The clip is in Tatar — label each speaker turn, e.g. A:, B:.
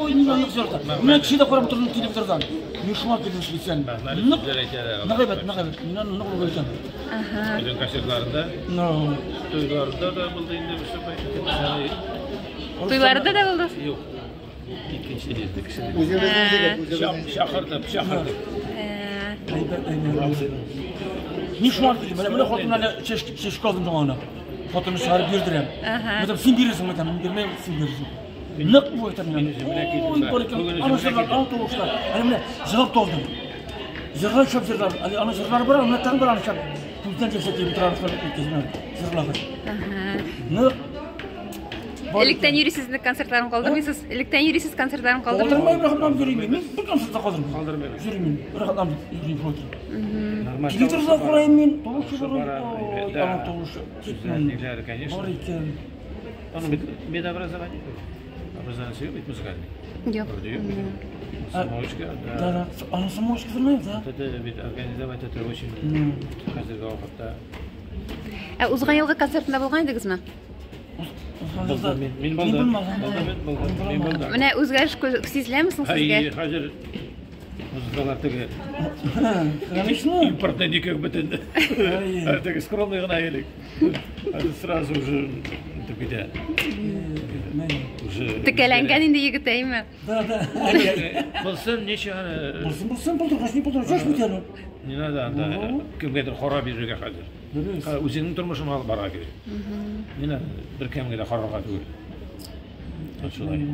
A: Ой, мин аны нык Менә кеше дә карап тордым телевизордан. Мин шуңа килдем специально. Нык, нык әйбәт, нык әйбәт. Мин аны нык үгәйтәм.
B: Ага.
C: Үзенең концертларында,
A: Ну,
C: туйларында да булды инде выступать.
B: Туйларда да булды.
C: Юк. Икенче елда кеше.
D: Үзебезнең егет, үзебезнең егет.
C: Чакырдым, чакырдым.
A: Әйбәт, әйбәт. Мин шуңа килдем. Менә менә хатын әле чәчкә алдым шуңа аны. Хатынны чыгарып бирдерәм.
B: Ага.
A: Мәтәм, син бирерсең, мәтәм, мин бирмәйм, син бирерсең. Нык бу әйтәм мин.
C: Менә килдем,
A: Ой,
C: бә.
A: бар икән.
C: Бүген
A: Аны
C: үзем
A: җырлар,
C: менә
A: аны тавышлар. Әле менә җырлап та алдым. Җырлар шәп җырлар. Әле аны җырлар бар, аны тагын бер аны шәп. Күздән яшь тиеп тора шул икесенә җырлагач.
B: Ага.
A: Нык. Бар
B: Электән
A: икән.
B: йөрисез концертларын калдырмыйсыз? Электән йөрисез концертларын калдырмыйсыз?
A: Калдырмыйм, рәхәтләнеп йөрим. Мин бер концертта калдырмыйм.
C: Калдырмыйм.
A: Йөрим мин, рәхәтләнеп йөрим шулай.
C: Нормаль.
A: Телевизорда карыйм мин, тавышы
C: Тавышы
A: бар.
C: бар,
A: Ой,
C: да.
A: аның тавышы.
C: Сүзләр, ниләр, конечно.
A: Бар икән.
C: Аның бит медобразование. Образование юк бит музыкальный.
B: Юк.
C: Вроде юк бит. Самоучка,
A: Да,
C: да.
A: да. Аның самоучка знаю, да.
C: Вот это бит организовать это очень хәзерге вакытта.
B: Ә узган елгы концертында булган идегезме?
C: Булды, мин булдым. Булды, мин булдым. Мин булдым.
B: Менә үзгәреш сизеләме соң
C: Ай,
B: сезгә?
C: хәзер музыкалар теге
A: Конечно.
C: импортный никак бөтен.
A: Әйе.
C: Теге скромный гына элек. Хәзер сразу уже итеп китә. Уже
B: Текәләнгән инде егет, әйме?
A: Да, да.
C: Булсын, ничә аны
A: Булсын, булсын, булдыргач, ни булдыргач, яшь бит әле.
C: не надо анда кемгәдер карап йөрергә хәзер.
A: Дөрес.
C: Үзеңнең тормышыңны алып барырга кирәк. Не надо бер кемгә дә карарга түгел. Вот шулай.